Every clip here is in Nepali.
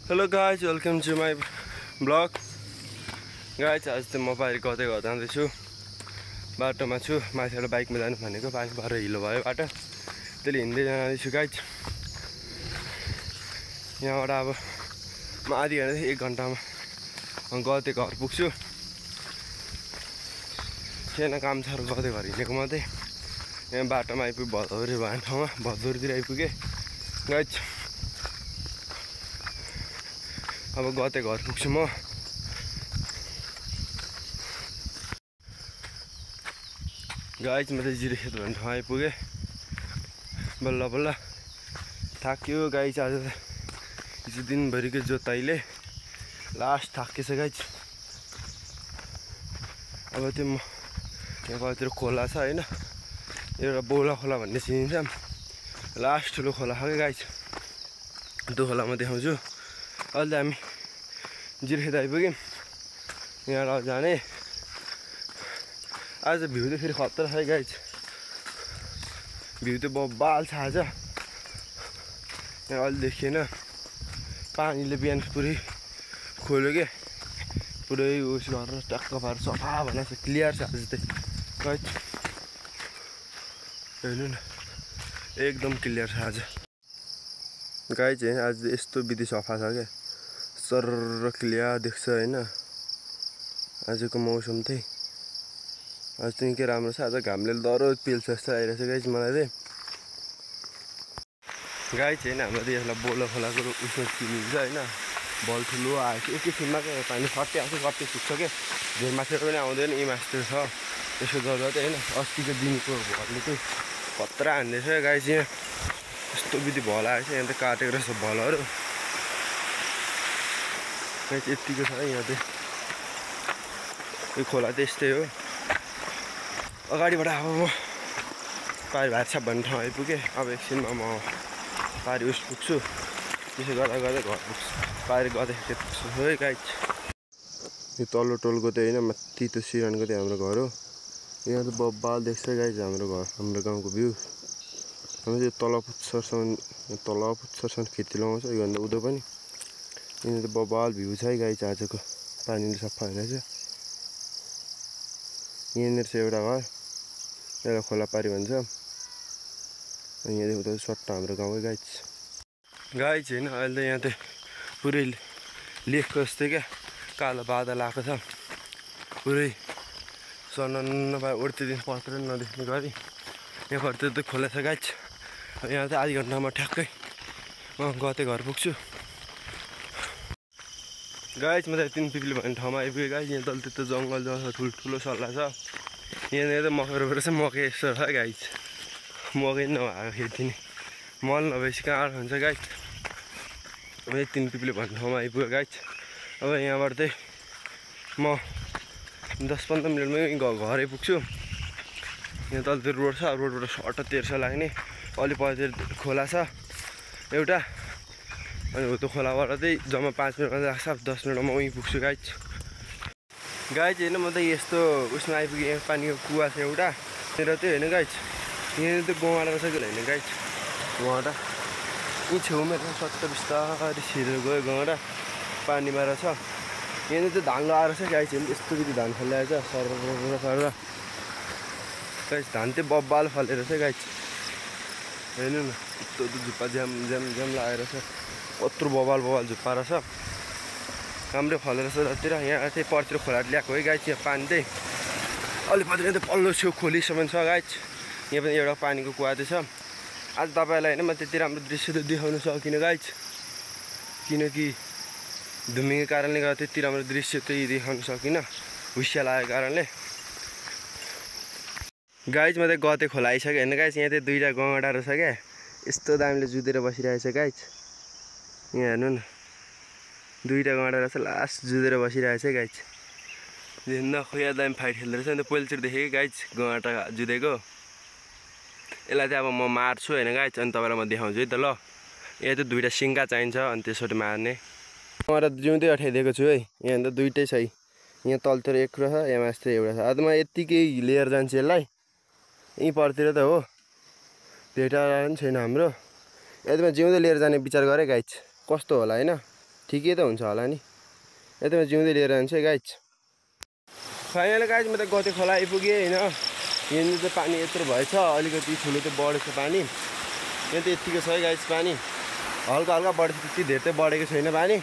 Hello guys, welcome to my vlog. Guys, आज त म बाहिर कतै जाँदैछु। बाटोमा छु, माथिबाट बाइकमा जानु भनेको पानी भएर हिलो भयो बाटो। त्यसले हिँड्दै जाँदैछु गाइज। यहाँबाट अब म आधी घन्टा 1 घन्टामा गते घर पुग्छु। छैन काम छ र गते घर हिँडेको मात्रै। यहाँ बाटोमा आइपुगे भदौरे भन्ने ठाउँमा भदौरेतिर आइपुगे गाइज। अब गते घर पुग्छु म। गाइज म चाहिँ जिरेखेत भन्ने ठाउँ आइपुगेँ। बल्ल बल्ल थाक्यो गाइज। आज हिजो दिनभरिको जोताइले लास्ट थाकेछ गाइज। अब त्यो म यहाँतिर खोला छ होइन, एउटा बौला खोला भन्ने चिनिन्छ। लास्ट ठुलो खोला हो क्या गाइज। त्यो खोलामा देखाउँछु। अहिले हामी जिरेखेत आइपुग्यौँ। यहाँ जाने आज भ्यू त फेरि खतरा छ गाइज। भ्यू त बब्बाल छ आज। यहाँ अहिले देखिएन, पानीले बिहान पुरै खोल्यो क्या, पुरै उस गरेर टक्क पारेर सफा बनाएको छ। क्लियर छ आज चाहिँ गाइज। हेर्नु न, एकदम क्लियर छ आज गाइज। आज यस्तो विधि सफा छ क्या, सर्र क्लियर देख्छ होइन। आजको मौसम चाहिँ आज चाहिँ के राम्रो छ। आज घामले दह्रो पिल्छ जस्तो आइरहेछ गाइज मलाई चाहिँ। गाइज होइन, हाम्रो त यसलाई बोलो खोलाको उसमा चिनिन्छ होइन। बल ठुलो आएको छ एकैछिनमा क्या, पानी सट्टै आउँछ सट्टै सुक्छ क्या। धेरै माथिबाट पनि आउँदैन, यी माथि छ यसो गर्दा चाहिँ होइन। अस्तिको दिनको भलले चाहिँ खतरा हान्दैछ गाइज। यहाँ यस्तो विधि भल आएको छ। यहाँ त काटेको रहेछ भलहरू गाइज। यत्तिको छ यहाँ चाहिँ। यो खोला चाहिँ यस्तै हो। अगाडिबाट अब म पारि भाषा भन्ने ठाउँ आइपुगेँ। अब एकछिनमा म पारि उस पुग्छु। त्यसो गर्दा गर्दै घर पुग्छु। पारि गते खेत पुग्छु है गाइज। यो तल्लो टोलको चाहिँ होइन, माथि त्यो सिरानको चाहिँ हाम्रो घर हो। यहाँ त बब्बाल देख्छ गाइज हाम्रो घर, हाम्रो गाउँको भ्यू। हाम्रो चाहिँ तल पुच्छरसम्म खेती लगाउँछ, योभन्दा उँधो पनि। यहाँनिर त बब्बाल भ्यू छ है गाइज। आजको पानीले सफा भइरहेछ। यहाँनिर चाहिँ एउटा घर, एउटा खोला पारी भन्छ। अनि यहाँ उता सट्टा हाम्रो गाउँ है गाइज। गाइज होइन, अहिले त यहाँ त पुरै लेखको जस्तै क्या कालो बादल आएको छ। पुरै सनन्न भए उड्ते दिन पत्र नदेख्ने गरी यहाँ फर्तिर त खोला छ गाइज। यहाँ चाहिँ आधी घन्टामा ठ्याक्कै म गते घर पुग्छु गाइज। म चाहिँ 3 पिपली भन्ने ठाउँमा आइपुगेँ गाइज। यहाँ तल त्यो जङ्गल छ, ठुल्ठुलो सल्लाह छ। यहाँनिर त मकै रोपेर चाहिँ मकै यस्तो छ गाइज। मकै नभएको खेती नि मल नभएपछि कहाँ हुन्छ गाइज। म 3 पिपली भन्ने ठाउँमा आइपुगेँ गाइज। अब यहाँबाट चाहिँ म 10-15 मिनटमै घरै पुग्छु। यहाँ तल त्यो रोड छ, रोडबाट सट्ट तेर्सो लाग्ने। अलि पछाडि खोला छ एउटा, अनि हो त्यो खोलाबाट चाहिँ जम्मा 5 मिनटमा लाग्छ। 10 मिनटमा उहीँ पुग्छु गाइज। गाइज होइन, म त यस्तो उसमा आइपुगेँ। यहाँ पानीको कुवा छ एउटा र त्यो होइन गाइज। यहाँनिर त गौँडा रहेछ कि होइन गाइज। गौँडा यहीँ छेउमा सट्ट बिस्तारै छिरेर गयो गौँडा, पानीमा रहेछ। यहाँनिर चाहिँ धान लगाएर छ गाइज। यस्तो विधि धान फल्याएछ सर गाइज। धान चाहिँ बब्बाल फलेर छ गाइज। हेर्नु न, यस्तो झुप्पा ज्याम ज्याम ज्याम लगाएर छ। कत्रो बबाल झुप्पा रहेछ, राम्रै फलेर छ जतिर। यहाँ चाहिँ परतिर खोला ल्याएको है गाइज। यहाँ पानी चाहिँ अलि पतिर चाहिँ पल्लो छेउ खोलीसम्म छ गाइज। यहाँ पनि एउटा पानीको कुवा चाहिँ छ। आज तपाईँलाई होइन म त्यति राम्रो दृश्य त देखाउन सकिनँ गाइज, किनकि धुम्मीको कारणले गर्दा त्यति राम्रो दृश्य चाहिँ देखाउन सकिनँ, हुस्या लागेको कारणले गाइज। म चाहिँ गते खोला आइसकेँ होइन गाइज। यहाँ चाहिँ 2टा गौँडा रहेछ क्या, यस्तो दामले जुधेर बसिरहेछ गाइज। यहाँ हेर्नु न, 2टा गौँडा रहेछ, लास्ट जुधेर बसिरहेछ गाइज। हेर्न खोया दामी फाइट खेल्दो रहेछ। अन्त पहिलोचोटि देखेँ कि गाइज गौँडा जुधेको। यसलाई चाहिँ अब म मार्छु होइन गाइज, अनि तपाईँलाई म देखाउँछु है त ल। यहाँ चाहिँ 2टा सिङ्गा चाहिन्छ, अनि त्यसरी मार्ने। गौँडा जिउँदै अठाइदिएको छु है। यहाँ त 2टै छ है। यहाँ तलतिर एक रहेछ, यहाँ मास्तिर एउटा छ। आज म यत्तिकै लिएर जान्छु यसलाई। यहीँ परतिर त हो, धेरै टाढा पनि छैन हाम्रो। यदि म जिउँदै लिएर जाने विचार गरेँ गाइज, कस्तो होला होइन। ठिकै त हुन्छ होला नि यतामा जिउँदै लिएर जान्छु है गाइज फाइनल गाइज म त गते खोला आइपुगेँ होइन यहाँनिर त पानी यत्रो भएछ अलिकति ठुलो त बढेको छ पानी यहाँ त यत्तिको छ है गाइज पानी हल्का हल्का बढेछ त्यति धेरै त बढेको छैन पानी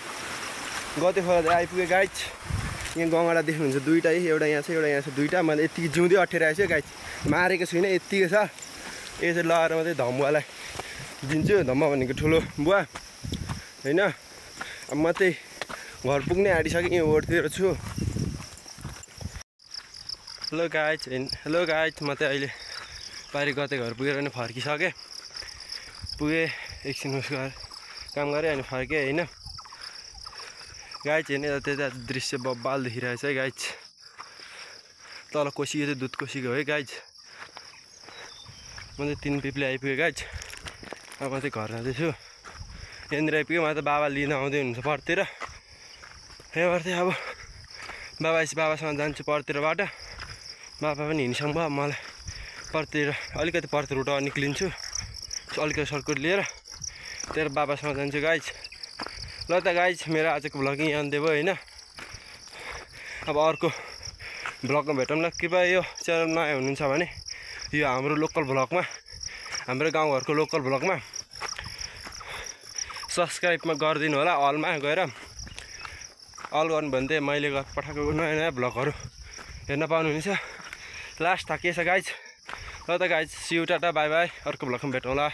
गते खोला त आइपुगेँ गाइज यहाँ गङ्गडा देख्नुहुन्छ दुईवटा एउटा यहाँ छ दुईवटा मैले यत्तिकै जिउँदै अठेराएको छु गाइज मारेको छुइनँ यत्तिकै छ यसरी लगाएर मात्रै धम्बुवालाई दिन्छु धम्बा भनेको ठुलो बुवा होइन अब म चाहिँ घर पुग्नै आँटिसकेँ यहाँ ओठतिर छु हेलो गाइज म चाहिँ अहिले पारि गते घर पुगेर नि फर्किसकेँ पुगेँ एकछिन उसको काम गरेँ अनि फर्केँ होइन गाइज हेर्ने त्यता दृश्य बब्बाल देखिरहेछ है गाइज तल कोसीको चाहिँ दुध कोसीको है गाइज म चाहिँ 3 पिपले आइपुगेँ गाइज अब म चाहिँ घर जाँदैछु यहाँनिर आइपुगेँ म त बाबा लिन आउँदै हुनुहुन्छ परतिर यहाँबाट चाहिँ अब बाबासँग जान्छु परतिरबाट बाबा पनि हिँडिसक्नु भयो मलाई परतिर अलिकति परतिरबाट निक्लिन्छु अलिकति सर्कुट लिएर त्यहाँ बाबासँग जान्छु गाइज ल त गाइज मेरो आजको भ्लगिङ यहाँ अन्त्य भयो होइन अब अर्को भ्लगमा भेटौँला कृपया यो च्यानल नयाँ हुनुहुन्छ भने यो हाम्रो लोकल भ्लगमा हाम्रो गाउँघरको लोकल भ्लगमा सब्सक्राइबमा गरिदिनु होला अलमा गएर अल गर्नु भने चाहिँ मैले पठाएको नयाँ नयाँ भ्लगहरू हेर्न पाउनुहुनेछ लास्ट थाकिएछ गाइज ल त guys see you tata bye by अर्को भ्लगमा भेटौँला